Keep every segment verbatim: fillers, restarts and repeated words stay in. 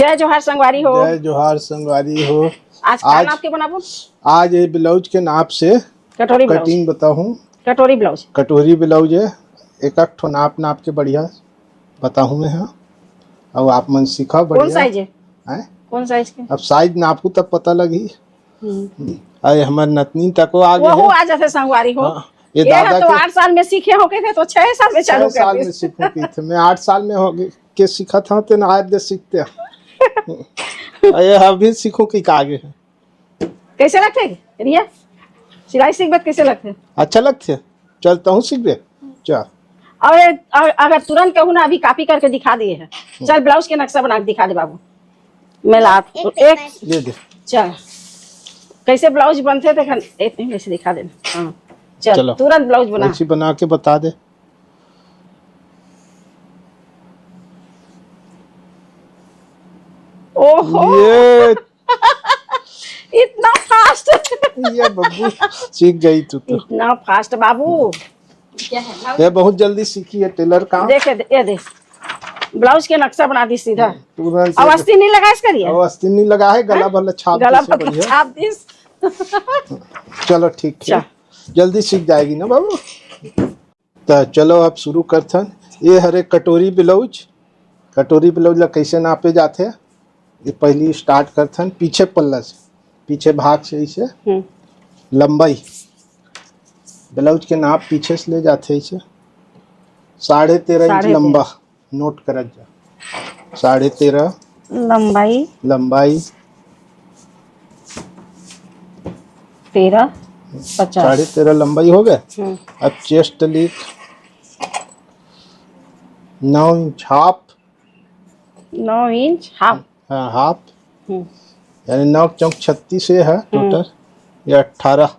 जय जोहार संगवारी हो। जय जोहार संगवारी हो। आज का आज नाप के बनाबो? आज ये ब्लाउज के नाप से कटोरी ब्लाउज। कटिंग बताहूँ। कटोरी ब्लाउज। कटोरी ब्लाउज है, एक एक ठो नाप नाप के बढ़िया बताहूँ मैं, हाँ। अब आप मन सीखा बढ़िया। कौन साइज है? हैं? कौन साइज के? अब साइज नापू तब पता लगी। हम्म। अरे हमर नतनी तको आ गए वो हो। आ जाते संगवारी हो। हाँ, ये ये दादा तो के आठ साल में सीखे हो के थे तो छह साल में चालू छह कर साल दिस। में सीखो की थे। मैं आठ साल में हो गए के सीखा था, तेन आज दे सीखते हैं। अरे अभी सीखो की का आगे है। कैसे लगथे रिया? सिलाई सीखबे त कैसे लगथे? अच्छा लगथे। चल तहूँ सीखबे। चल। और ये, और अगर तुरंत कहूँ ना, अभी कॉपी करके दिखा दिए हैं। चल ब्लाउज के नक्शा बना के दिखा दे बाबू। मैं ला एक एक एक ले दे। चल, कैसे ब्लाउज बनथे देखन, एक मिनट ऐसे दिखा देना। हाँ। चल चलो। तुरंत ब्लाउज बना। ऐसी बना के बता दे। ओहो। ये इतना फास्ट। ये बब्बू सीख गई तू तो। इतना फास्ट बाबू। ये बहुत जल्दी सीखी है टेलर काम। देखे दे, ये दे, ब्लाउज के नक्शा बना दी सीधा। तुरंत अब ये अस्तीन नहीं लगा इसका रिया? अब अस्तीन नहीं लगा है, गला हाँ? भला छाप गला दिस भला बढ़िया। छाप दिस। चलो ठीक है, चल। जल्दी सीख जाएगी ना बाबू। तो चलो अब शुरू करथन। ये हरे कटोरी ब्लाउज। कटोरी ब्लाउज ला कैसे नापे जाथे? ये पहली स्टार्ट करथन पीछे पल्ला से, पीछे भाग से ऐसे हम्म। लंबाई, ब्लाउज के नाप पीछे से ले जाथे ऐसे साढ़े तेरह इंच साढ़े तेरह। लंबा। नोट करत जा, साढ़े तेरह लंबाई। लंबाई। तेरह पचास। साढ़े तेरह लंबाई हो गए। हम्म। अब चेस्ट लिख नौ इंच हाफ। नौ इंच हाफ। हाँ हाफ। हम्म। यानी नौ चौक छत्तीस ये है टोटल। ये अट्ठारह,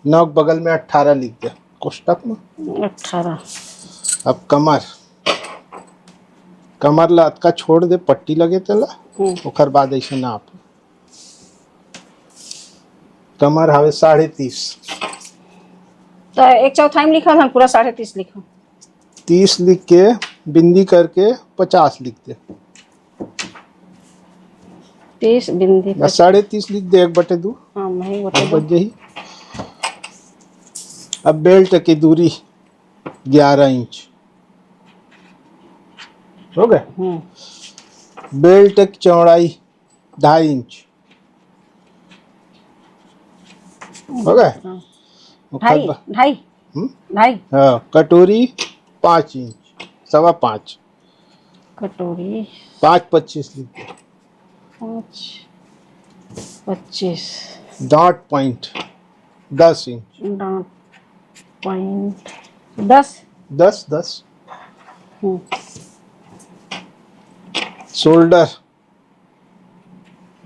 नौ के बगल में अट्ठारह लिख दे कोष्टक में। अट्ठारह। अब कमर, कमर ला अतका छोड़ दे, पट्टी लगे तेला। हम्म। ओकर बाद ऐसे नाप। कमर हवे साढ़े तीस। तो एक चौथाई में लिखा था, पूरा साढ़े तीस लिखा। तीस लिख के बिंदी करके पचास लिख दे। तीस बिंदी बस पर साढ़े तीस लिख दे, एक बटे दू। हाँ, वही बटे अब दू। बच जाही। अब बेल्ट की दूरी ग्यारह इंच हो गए। हम्म। बेल्ट की चौड़ाई ढाई इंच हो गए। हाँ। ओकर ढाई, बा- ढाई, हम्म? ढाई। हाँ, कटोरी पाँच इंच, सवा पाँच। कटोरी पाँच पच्चीस लिख दे। पाँच पच्चीस। डांट पॉइंट दस इंच। डांट पॉइंट दस। दस, दस। हम्म। शोल्डर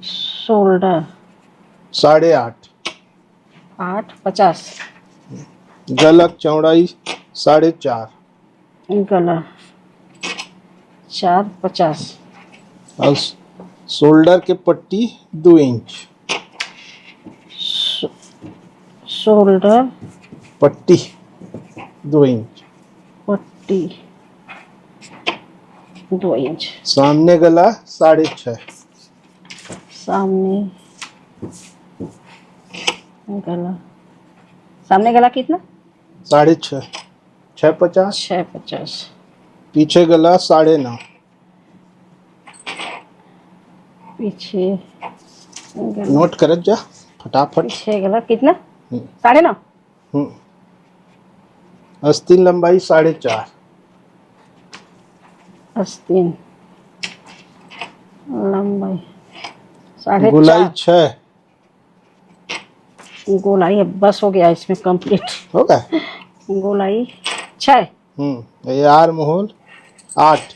शोल्डर साढ़े आठ। आठ पचास। गला के चौड़ाई साढ़े चार। गला चार पचास। और शोल्डर के पट्टी दो इंच। शो-, शोल्डर पट्टी दो इंच। पट्टी दो इंच। सामने गला साढ़े छः। सामने गला, सामने गला कितना? साढ़े छः, छः पचास। छः पचास। पीछे गला साढ़े नौ। पीछे गला। नोट करत जा फटाफट। पीछे गला कितना? हम्म। साढ़े नौ। हम्म। अस्तीन लंबाई साढ़े चार। अस्तीन लंबाई साढ़े गोलाई चार। छः। गोलाई अब बस हो गया इसमें कंप्लीट। हो गया? गोलाई छः। हम्म, ये आर्म होल आठ।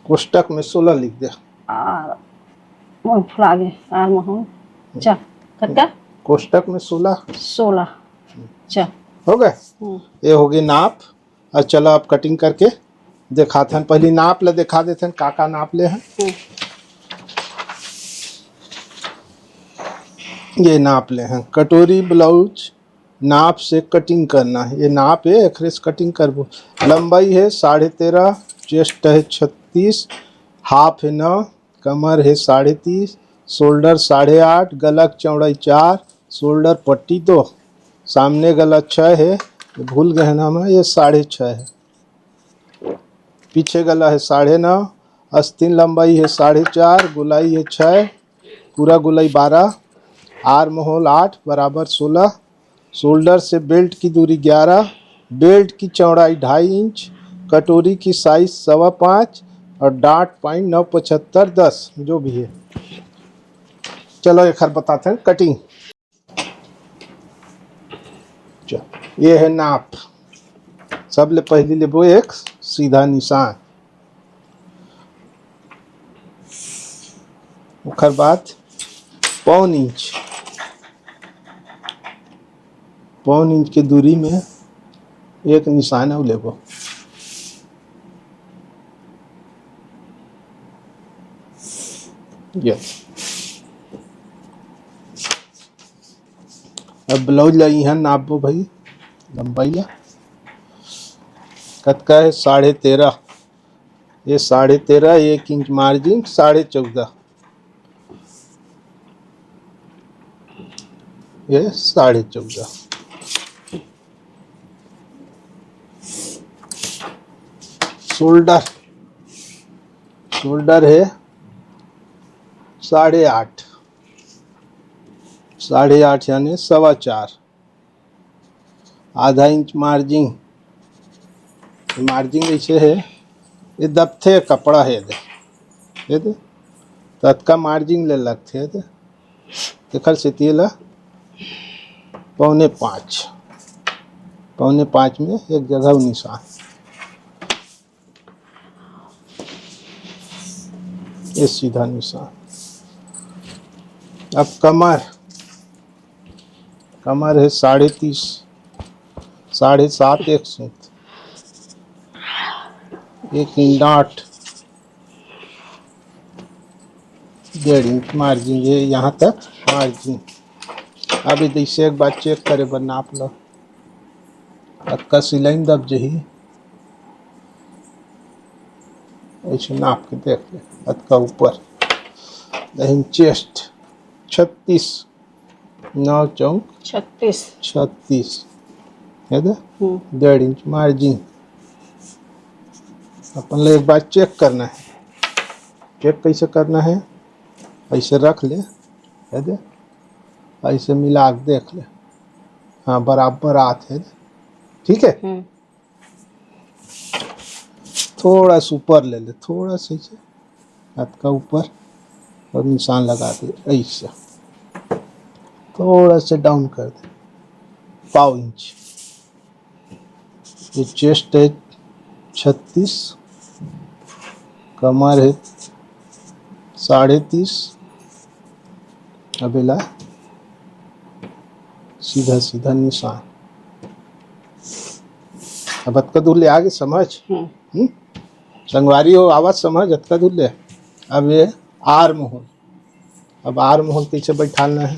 कोष्टक में सोलह लिख दे। आर, मन फुला गए, आर महूँ। चा, कतका? कोष्टक में सोलह। सोलह। चा। हो गए? हम्म। ये होगी नाप। और चलो, आप कटिंग करके दिखाथन। पहली नाप ले दिखा देथन, का का नाप ले हैं। हम्म। ये नाप ले हैं, कटोरी ब्लाउज नाप से कटिंग करना है। ये नाप है, एकरे से कटिंग करबो। लंबाई है साढ़े तेरह, चेस्ट है छत-, तीस, हाफ है नौ, कमर है साढ़े तीस, शोल्डर साढ़े आठ, गला के चौड़ाई चार, शोल्डर पट्टी दो, सामने गला छः है, ये भूल गए ना हम, ये साढ़े छः है। पीछे गला है साढ़े नौ, आस्तीन लंबाई है साढ़े चार, गोलाई है छः, पूरा गोलाई बारह, आर्म होल आठ बराबर सोलह, शोल्डर से बेल्ट की दूरी ग्यारह, बेल्ट की चौड़ाई ढाई इंच, कटोरी की साइज सवा पाँच और डाट पॉइंट नौ पचहत्तर दस, जो भी है। चलो एक हर बताते हैं कटिंग। चल, ये है नाप। सबले पहली लेबो एक सीधा निशान, ओकर बाद पौन इंच, पौन इंच के दूरी में एक निशान अउ लेबो। ये अब ब्लाउज ला इहाँ नापबो भाई, लंबाई ला कतका है? साढ़े तेरह। ये साढ़े तेरह, एक इंच मार्जिन, साढ़े चौदह। ये साढ़े चौदह। शोल्डर, शोल्डर है साढ़े आठ, साढ़े आठ यानी सवा चार। आधा इंच मार्जिन, मार्जिन ऐसे है, ये दबथे कपड़ा है दे, ये दे, तो अतका मार्जिन ले लगथे दे, तेखर सेती ला पौने पाँच, पौने पाँच में एक जगह निशान। ये सीधा निशान। अब कमर, कमर है साढ़े तीस, साढ़े सात एक सूत, एक इंच डाट, डेढ़ इंच मार्जिन, ये यहाँ तक मार्जिन। अभी जैसे एक बार चेक करे बर नाप लो, अतका सिलाई दब जही, ऐसे नाप के देख ले, अतका ऊपर। लेकिन चेस्ट छत्तीस, नौ चौक छत्तीस। छत्तीस, है दे? हम्म। डेढ़ इंच मार्जिन। अपन ला एक बार चेक करना है। चेक कैसे करना है? ऐसे रख ले, है दे? ऐसे मिला के देख ले। हाँ, बराबर आत है दे। ठीक है? हम्म। थोड़ा सा ऊपर ले ले, थोड़ा सा ऐसे, हाथ का ऊपर, और निशान लगा दे ऐसे। थोड़ा सा डाउन कर दे, पाव इंच। ये चेस्ट है छत्तीस, कमर है साढ़े तीस। अब एला सीधा सीधा निशान। अब अतका दूर ले आगे समझ। हम्म। हम्म? संगवारी हो, आवाज समझ, अतका दूर ले। अब ये आर्म होल, अब आर्म होल कैसे बैठालना है?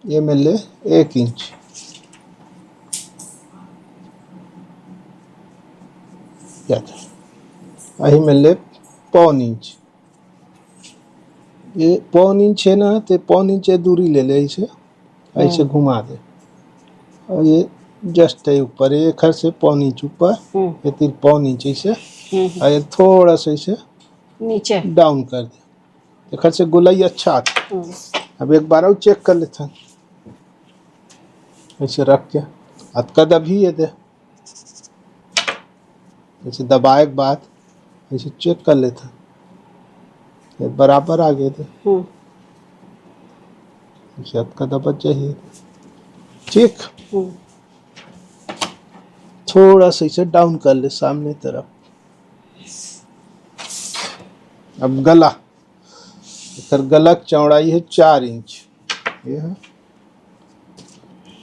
ये में ले एक इंच, या तो अही में ले पौन इंच। ये पौन इंच है ना, तो पौन इंच ये दूरी ले ले, ऐसे, ऐसे हम्म। घुमा दे। और ये जस्ट है ऊपर, ये एखर से पौन इंच ऊपर, हम्म। ये तीर पौन इंच ऐसे, हम्म। और ये थोड़ा सा ऐसे नीचे। डाउन कर दे। एखर से गोलाई अच्छा आता। हम्म। अब एक बार और चेक कर लेथन, ऐसे रख के। अतका दबही ये दे, ऐसे दबाए के बाद ऐसे चेक कर लेथन, ये बराबर आ गए दे। हम्म। ऐसे अतका दबा चाहिए। ठीक। हम्म। थोड़ा सा इसे डाउन कर ले सामने तरफ। अब गला, एकर गला के चौड़ाई है चार इंच, ये है,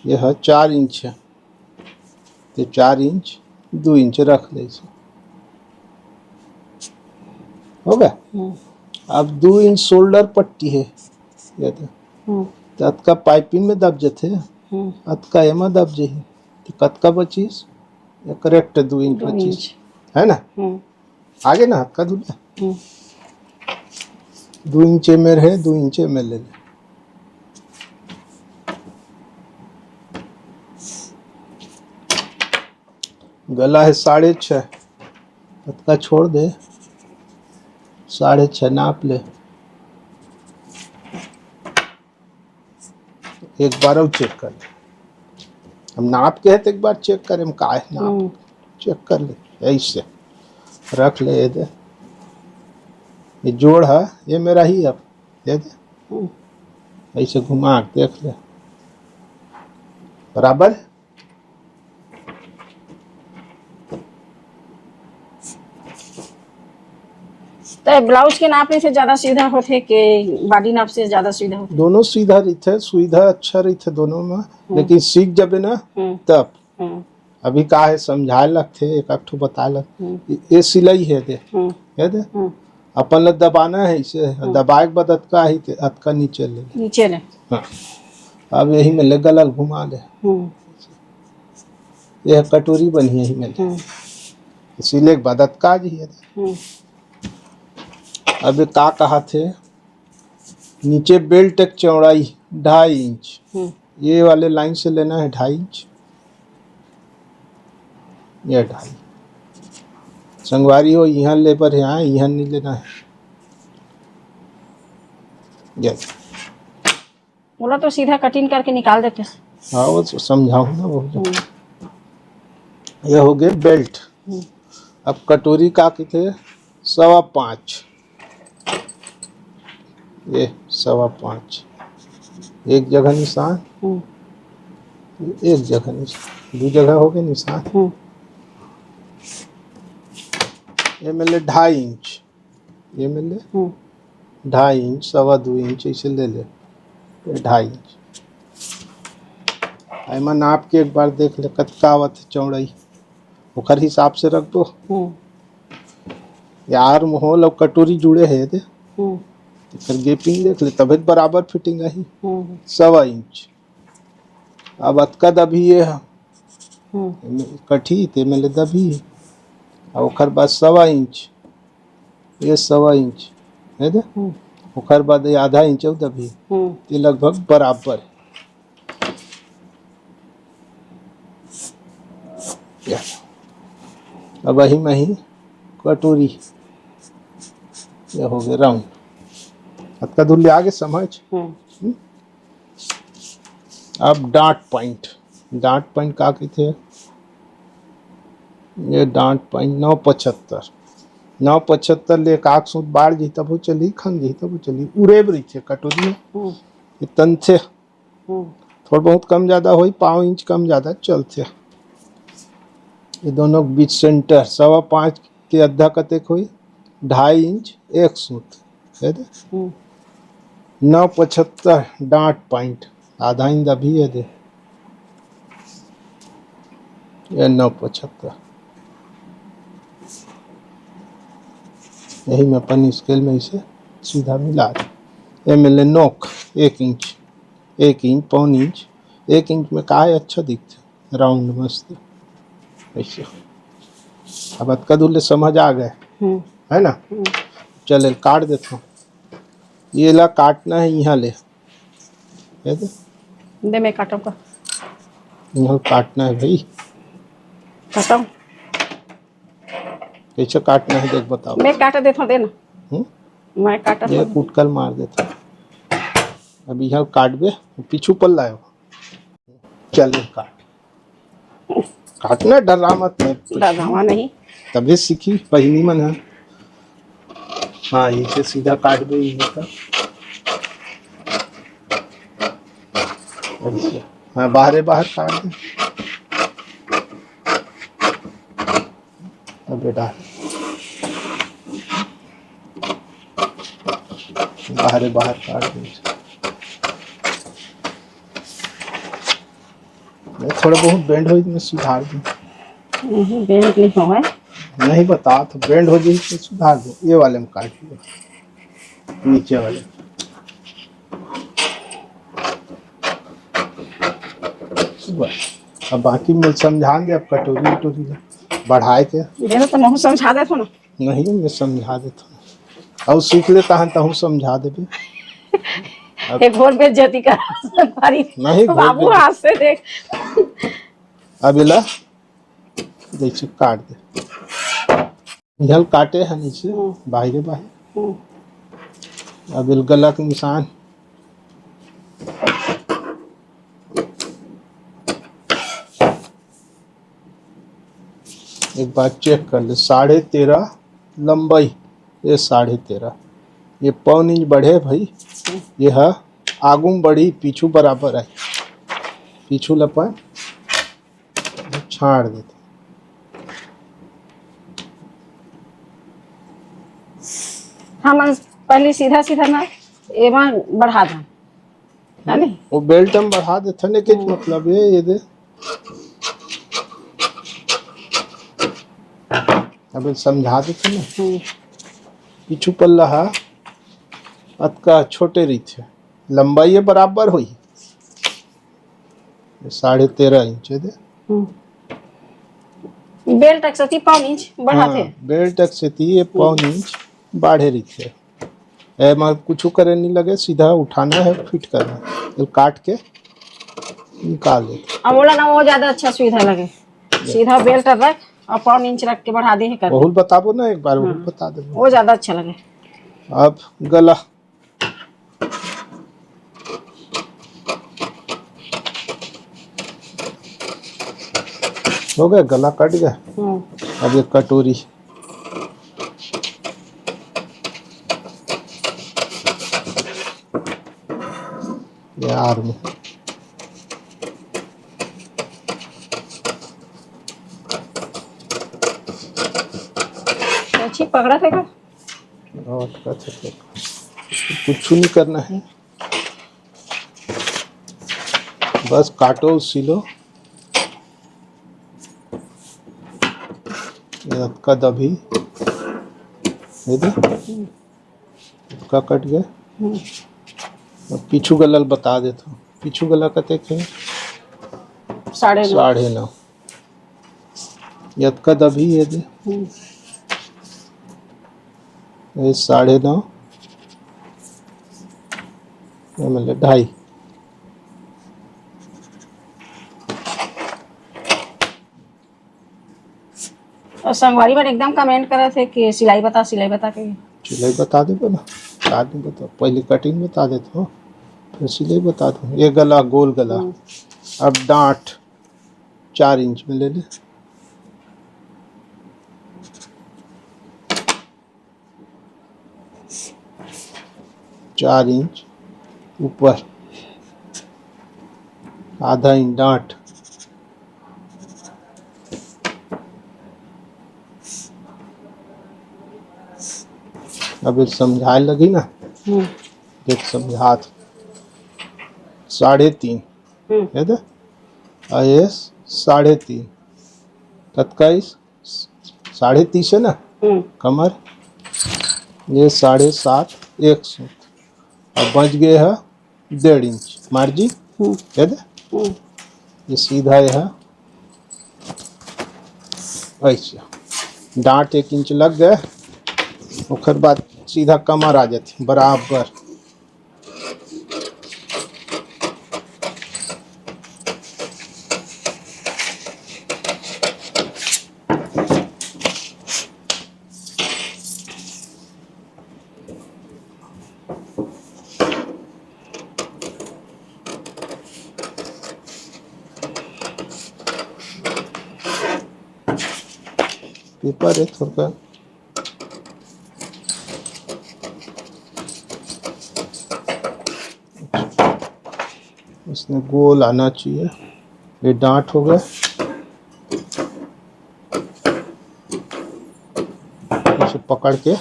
ये है चार इंच है, तो चार इंच, दू इंच रख ले इसे। हो गया? हम्म। अब दू इंच शोल्डर पट्टी है, ये तो। हम्म। तो अतका पाइपिंग में दब जथे, हम्म। अतका एमा दब जही, तो कतका बचिस? ये करेक्ट दू इंच दू बचिस। इंच। है ना? हम्म। आगे ना हाथ का धुल ले। हम्म। दू इंच एमे रहे, दू इंच एमे ले ले। गला है साढ़े छः, अतका छोड़ दे, साढ़े छः नाप ले। एक बार और चेक कर ले। हम नाप के है तो एक बार चेक करें, हम का है नाप, हम्म। चेक कर ले। ऐसे रख ले, ये दे, ये जोड़ है, ये मेरा ही है, ये दे। हम्म। ऐसे घुमा के देख ले, बराबर। तो ब्लाउज के नाप में से ज्यादा सीधा होथे के बॉडी नाप से ज्यादा सीधा होथे? दोनों सीधा रहिथे, सुविधा अच्छा रहिथे दोनों में, हम्म। लेकिन सीख जबे ना हम्म। तब। हम्म। अभी का है, समझाए लगथे, एक आध ठो बताए लगथे। हम्म। ये, ये सिलाई है दे, हम्म। है दे। हम्म। अपन ल दबाना है इसे, हम्म। दबाए के बाद अतका ही ते, अतका नीचे ले ले। नीचे ले। हाँ। अब यही में ले गला ल घुमा ले। हम्म। ये कटोरी बनी है यही में ले। हम्म। सिले के बाद अतका जी है दे। हम्म। अब ये का कहा थे, नीचे बेल्ट एक चौड़ाई ढाई इंच, हम्म। ये वाले लाइन से लेना है ढाई इंच, ये ढाई। संगवारी हो, यहाँ लेबर है, हाँ, यहाँ नहीं लेना है। ये। बोला तो सीधा कटिंग करके निकाल देते। हाँ, वो तो समझाऊँ ना, वो तो। हम्म। ये हो गए बेल्ट। हम्म। अब कटोरी का किथे? सवा पाँच। ये सवा पाँच, एक जगह निशान, हम्म। एक जगह निशान, दो जगह हो गए निशान। हम्म। ये मिले ढाई इंच, ये मिले हम्म। ढाई इंच, सवा दो इंच ऐसे ले ले, ये ढाई इंच। एमा नाप के एक बार देख ले, कतका आवत है चौड़ाई, ओकर हिसाब से रख दो। हम्म। ये आर्म होल और कटोरी जुड़े है, ये दे। हम्म। एकर गेपिंग देख ले, तबे तो बराबर फिटिंग आही। हम्म। सवा इंच। अब अतका दबी ये ह। हम्म। एमे कटही, ते में ले दबी। और ओकर बाद सवा इंच, ये सवा इंच, है दे? हम्म। ओकर बाद ये आधा इंच और दबी। हम्म। ये लगभग बराबर है। या। अब अही में ही कटोरी, ये हो गए राउंड। अतका दूर ले आगे समझ। हम्म। हम्म? अब डांट पॉइंट, डांट पॉइंट का कहिथे? ये डांट पॉइंट नौ पचहत्तर, नौ पचहत्तर ले एक आख सूत बाढ़ जही तब चली, खंग जही तब चली, उरेब रहिथे कटोरी में। हम्म। ये तनथे। हम्म। थोड़ा बहुत कम ज्यादा होई, पाँव इंच कम ज्यादा चलथे। ये दोनों के बीच सेंटर सवा पाँच के अद्धा कतेक होई? ढाई इंच एक सूत, है दे? हम्म। नौ पचहत्तर डांट पॉइंट, आधा इंच अभी है दे। ये नौ पचहत्तर, यही में अपन स्केल में इसे सीधा मिला दे। ये मिले नोक एक इंच, एक इंच, पौन इंच, एक इंच में का है, अच्छा दिखथे, राउंड मस्त ऐसे। अब अतका दूर ले समझ आ गए, हम्म। है ना? हम्म। चल, काट देता हूँ। ये ला काटना है यहाँ ले, है तो? दे, मैं काटूंगा। यहाँ काटना है भाई। काटो। कैसे काटना है देख बताओ। मैं काट देता हूँ, दे ना। हम्म? मैं काट ये देता हूँ। कुटकल मार देता हूँ। अब यहाँ काटबे, पीछू पल्ला है। चल ये काट। काटना, डरा मत, मैं डरावा नहीं। तबे सीखी बहिनी मन है। हाँ, इसे सीधा काट दे, ये का। ऐसे। हाँ, बाहरे बाहर काट दे। अब बेटा, बाहरे बाहर काट दे। मैं थोड़ा बहुत बेंड होई, मैं सुधार दूँ। नहीं, बेंड नहीं होवे। नहीं बता, तो बेंड हो जाए तो सुधार दूँ। ये वाले में काट लियो, नीचे वाले। बस, अब बाकी मैं समझाएंगे, अब कटोरी वटोरी ला। बढ़ाए के। ये तो तुमहू समझा देथो ना। नहीं, मैं समझा देथो। अउ सीख ले तहन तहू समझा देबे। एक और बेइज्जती कर संगवारी। नहीं, घोर बाबू बेइज्जती। हाथ से देख। अब एला जैसे काट दे। इहल काटे है नीचे, हम्म। बाहिरे बाहिर। हम्म। अब एल गला के निशान। एक बार चेक कर ले, साढ़े तेरह लंबाई, ये साढ़े तेरह, ये पौन इंच बढ़े भाई। ये ह आगू में बढ़ी, पीछू बराबर है, पीछू ल अपन छाड़ देते। हमन पहले सीधा सीधा ना एमा बढ़ा देन, है नी? वो बेल्ट में बढ़ा देथे ने, के हम्म। मतलब ये, ये दे। अब ये समझा देथे ना। हम्म। पीछू पल्ला हा अतका छोटे रहिथे, लंबाई ये बराबर होही। ये साढ़े तेरह इंच है दे। हम्म। बेल्ट के सेती पौन इंच बढ़ाथे। हाँ, बेल्ट के सेती ये पौन इंच बाढ़े रहिथे। एमा कुछ करे नहीं लगे, सीधा उठाना है, फिट करना है, ये काट के निकाल दे। अब ओला ना वो ज्यादा अच्छा सुविधा लगे, सीधा बेल्ट रख और पौन इंच रख के बढ़ा दे कर। बहुत बताबो ना एक बार, बहुत हाँ। बता दे। वो ज्यादा अच्छा लगे। अब गला हो गया, गला कट गया। हम्म। अब ये कटोरी, ये आर्म। अच्छी पकड़ा थे का? और का थे? कुछ नहीं करना है, बस काटो, सिलो। ये अतका दबी, ये दे, अतका कट गया। हम्म। अब पीछू गला ल बता देथो, पीछू गला कतेक है? साढ़े नौ। साढ़े नौ। ये अतका दबी है दे। हम्म। ये साढ़े नौ, ये मतलब ढाई। और संगवारी मन एकदम कमेंट करत हे कि सिलाई बता, सिलाई बता के। सिलाई बता देबो ना, बाद में बता, पहले कटिंग बता देते हो, फिर सिलाई बता दो। ये गला, गोल गला। हम्म। अब डांट चार इंच में ले ले। चार इंच ऊपर, आधा इंच डांट। अब ये समझाए लगी ना, हम्म। देख समझात, साढ़े तीन, हम्म। है दे? आ ये साढ़े तीन, कतका इस? साढ़े तीस है ना, हम्म। कमर, ये साढ़े सात, एक सूत, अब बच गए है डेढ़ इंच मार्जिन, हम्म। है दे? हम्म। ये सीधा ये है, ऐसे डांट एक इंच लग गए, ओकर बाद सीधा कमर आ जाती बराबर। पेपर है थोड़ा। इसमें गोल आना चाहिए। ये डांट हो गए, इसे पकड़ के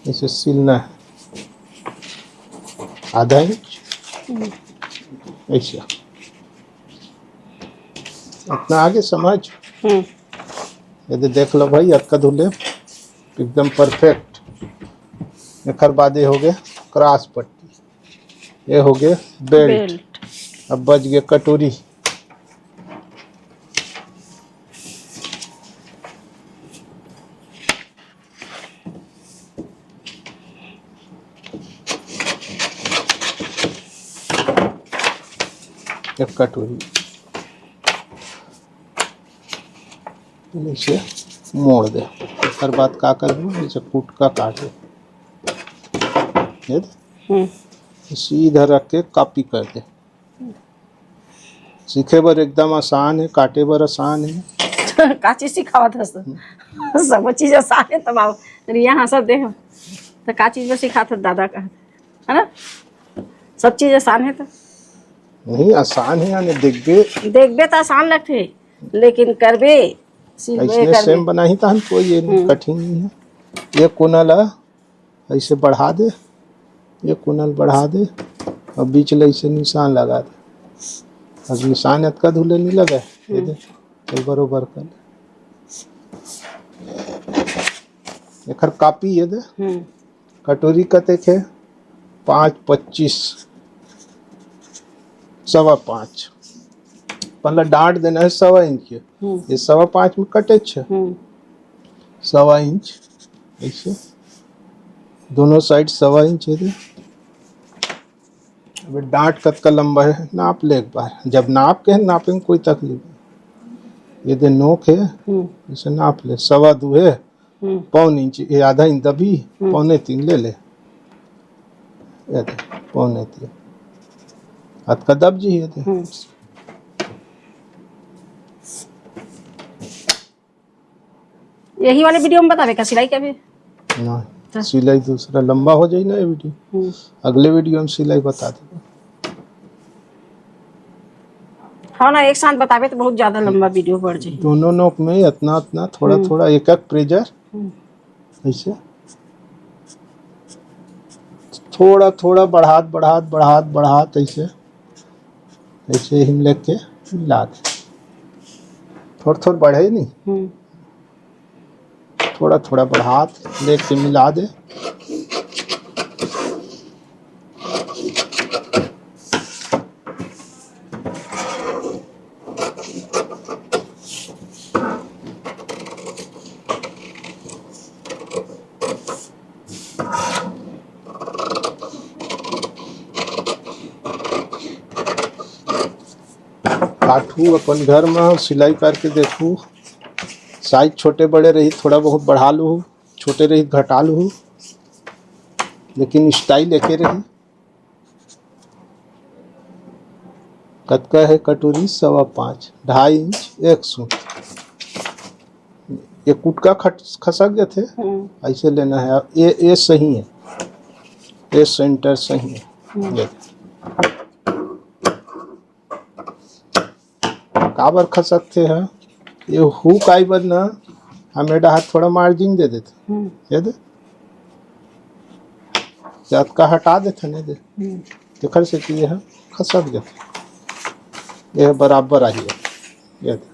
इसे सिलना है आधा इंच, ऐसे। इतना आगे समझ। हम्म। ये दे देख लो भाई, अतका धुले एकदम परफेक्ट। एकर बाद ये हो गए क्रॉस पट्टी, ये हो गए बेल्ट। बेल्ट। अब बच गए कटोरी। एक कटोरी। इसे मोड़ दे। एकर बाद का करबो, इसे कुटका काट दे। ये दे। हम्म। सीधा रख के कॉपी कर दे। सीखे बर एकदम आसान है, काटे बर आसान है। का चीज सिखावत हस? सब चीज आसान है, तब आओ। रिया हाँ सब देख, तो का चीज में सिखात हस दादा का, है ना? सब चीज आसान है तो। नहीं, आसान है, यानी देखबे। देखबे तो आसान लगथे, लेकिन करबे, सीखबे ऐसने करबे। सेम बनाही तहन कोई ये नहीं, हम्म। कठिन नहीं है। ये कोना ला ऐसे बढ़ा दे, ये कोना ल बढ़ा दे, और बीच ले ऐसे निशान लगा दे। अब निशान अतका धूले नहीं लगा है, ये दे, हम्म। चल बरोबर कर ले। एखर कॉपी ये दे, हम्म। कटोरी कतेक हे? पाँच पच्चीस, सवा पाँच। पहला डांट देना है सवा इंच के। हम्म। ये सवा पाँच में कटेच हे। हम्म। सवा इंच, ऐसे दोनों साइड सवा इंच हे दे। अब डांट कतका लंबा है, नाप ले एक बार। जब नाप के है, नापे में कोई तकलीफ नहीं। ये दे नोक है, हम्म। इसे नाप ले, सवा दू है, हम्म। पौन इंच, ये आधा इंच दबी, हम्म। पौने तीन ले ले। ये दे, पौने तीन। अतका दब जी, ये दे। हम्म। यही वाले वीडियो में बतावे का सिलाई का भी? ना, तो? सिलाई दूसरा लंबा हो जाई ना ये वीडियो। हम्म। अगले वीडियो में सिलाई बता देबो। हाँ ना, एक साथ बतावे तो बहुत ज्यादा लंबा वीडियो बढ़ जाई। दोनों नोक में इतना, इतना, थोड़ा, हम्म। थोड़ा, एक, एक प्रेजर, हम्म। ऐसे थोड़ा, थोड़ा बढ़ात, बढ़ात, बढ़ात, बढ़ात, ऐसे, ऐसे ही लेके मिला दे। थोड़ा, थोड़ा बढ़े नहीं। हम्म। थोड़ा थोड़ा बढ़ात लेके मिला दे। काटहू अपन घर म सिलाई करके देखहू, साइज छोटे बड़े रही, थोड़ा बहुत बढ़ा लूहू, छोटे रही घटा लूहू, लेकिन स्टाइल एके रही। कतका है कटोरी? सवा पाँच, ढाई इंच एक सूत। ये कुटका खट-, खसक जाथे, हम्म। ऐसे लेना है। ये, ये सही है, ये सेंटर सही है। हम्म। ये। काबर खसकथे ह? ये हुक आए बर ना, हम एडा हाथ थोड़ा मार्जिन दे देथे। हम्म। ये दे। ये अतका हटा देथे ना, दे। हम्म। तेखर से कि ये ह खसक जाथे। ये बराबर आही है। ये दे।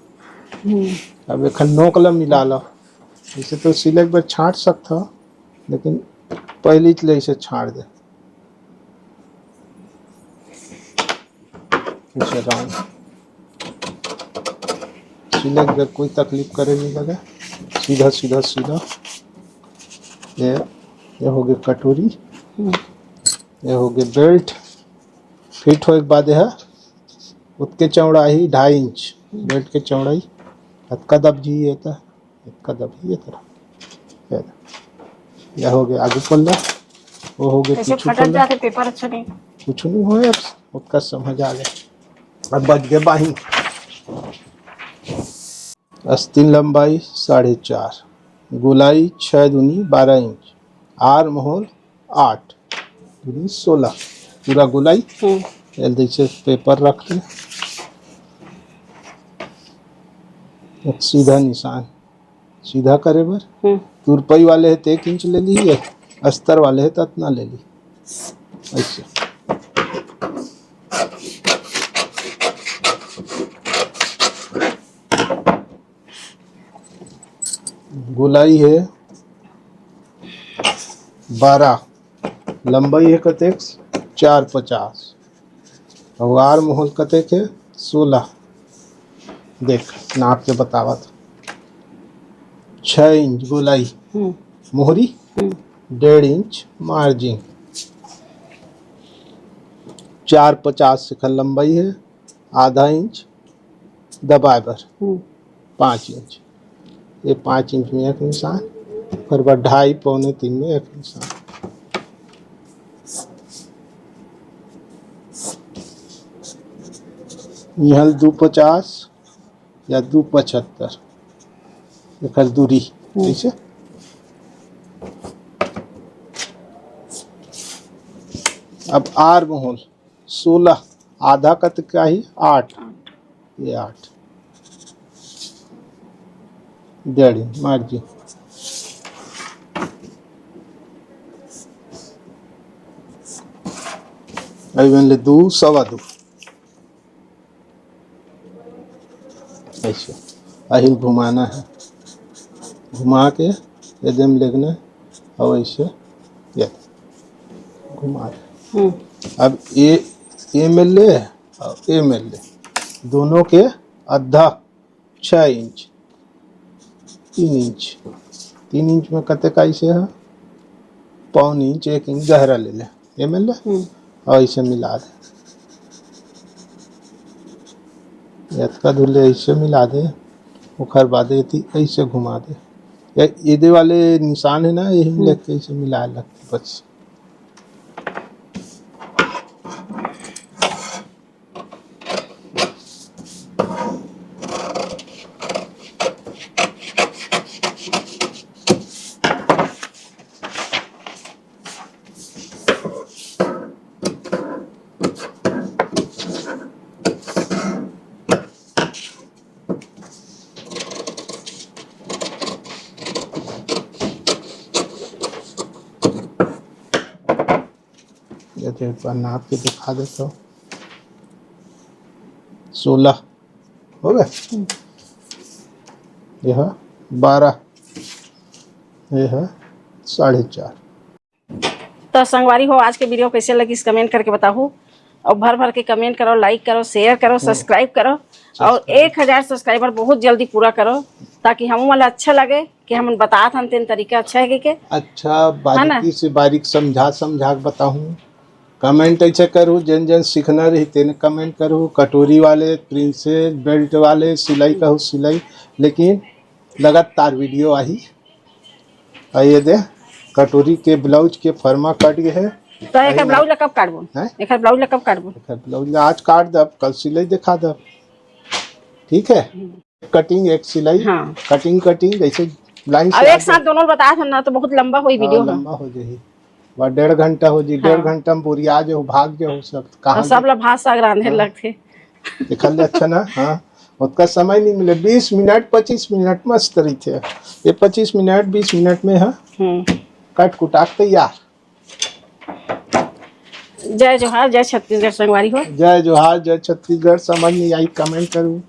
हम्म। अब एखन नोक ल मिला लो। इसे तो सिले बर छांट सकथो, लेकिन पहली ले इसे छांट दे। इसे राउंड सिले बर कोई तकलीफ करे नहीं लगे, सीधा, सीधा, सीधा। ये, ये हो गए कटोरी, हम्म। ये हो गए बेल्ट। फिट होए के बाद यह उतके चौड़ाई ढाई इंच बेल्ट के चौड़ाई। अतका दब जी ये तो। एक कदम ये तरह। ये, ये हो गया आगू पल्ला, वो हो गया कैसे पीछू फटल पल्ला। जाते पेपर अच्छा नहीं। कुछ नहीं हो यार, उसका समझ आ गया। अब बच गए बाही। अस्तीन लंबाई साढ़े चार, गोलाई छः दूनी बारह इंच, आर्म होल आठ दूनी सोलह, पूरा गोलाई। हम्म। एल जैसे पेपर रख ले, एक सीधा निशान। सीधा करे बर। हम्म। तुरपई वाले हे त एक इंच ले ली, अस्तर वाले हे त अतना ले ली। ऐसे। गोलाई हे बारह, लंबाई हे कतेक? चार पचास। अउ आर्म होल कतेक हे? सोलह। देख, नाप के बतावत। छः इंच गोलाई, हम्म। मोहरी, हम्म। डेढ़ इंच मार्जिन। चार पचास एकर लंबाई हे, आधा इंच दबाए बर, हम्म। पाँच इंच, ये पाँच इंच में एक निशान, ओकर बाद ढाई पौने तीन में एक निशान। इहाँ ले दू पचास या दू पचहत्तर एकर दूरी, हम्म। ऐसे। अब आर्म होल सोलह, आधा कतका ही? आठ। ये आठ, डेढ़ इंच मार जी। अभी बन ले दू, सवा दू। ऐसे अहिल घुमाना है, घुमा के एकदम लेगना है और ऐसे ये घुमा दे। हम्म। अब ये, ये मिल ले और ये मिल ले, दोनों के आधा, छः इंच, तीन इंच, तीन इंच में कते का ऐसे है, पौन इंच, एक इंच गहरा ले ले, ये मिल ले, हम्म। और ऐसे मिला दे, अतका दूर ले ऐसे मिला दे, ओकर बाद एती ऐसे घुमा दे। ये, ये दे वाले निशान है ना, यही में हम्म। लेके ऐसे मिला लगते बस। ये तो एक बार नाप के दिखा देता हूँ। सोलह हो गए, यह बारह, यह साढ़े चार। तो संगवारी हो, आज के वीडियो कैसे लगिस, कमेंट करके बताहू। और भर भर के कमेंट करो, लाइक करो, शेयर करो, सब्सक्राइब करो और सब्सक्राइब। एक हजार सब्सक्राइबर बहुत जल्दी पूरा करो, ताकि हम वाला अच्छा लगे कि हमन बतात हन तेन तरीका अच्छा है के। अच्छा, है ना? बारीकी से बारीक समझा समझा के बताहूँ। कमेंट ऐसे करू, जेन जेन सीखना रही तेन कमेंट करू। कटोरी वाले, प्रिंसेस बेल्ट वाले, सिलाई कहू सिलाई, लेकिन लगातार वीडियो आही। आ ये दे, कटोरी के ब्लाउज के फरमा कट गए है। तो एकर आई ब्लाउज ला कब काटबो? हैं? एकर ब्लाउज ला कब काटबो? एकर ब्लाउज ला आज काट दब, कल सिलाई दिखा दब, ठीक है? कटिंग एक सिलाई, हाँ। कटिंग, कटिंग ऐसे लाइन से अब एक आगे। साथ दोनों बतात हन ना, तो बहुत लंबा होई हाँ, वीडियो ह। लंबा हो जाही। बस डेढ़ घंटा हो जी, डेढ़ हाँ। घंटा में बोरिया जो भाग जो सब कहाँ और सब गए? ला भात साग रांधे हाँ। लगथे। एखर ले अच्छा ना, हाँ, ओतका समय नहीं मिले, बीस मिनट, पच्चीस मिनट मस्त रहिथे। ये पच्चीस मिनट, बीस मिनट में, हाँ, हम्म। कट कुटाक तैयार। जय जोहार, जय छत्तीसगढ़ संगवारी हो। जय जोहार, जय छत्तीसगढ़। समझ नहीं आई, कमेंट करू।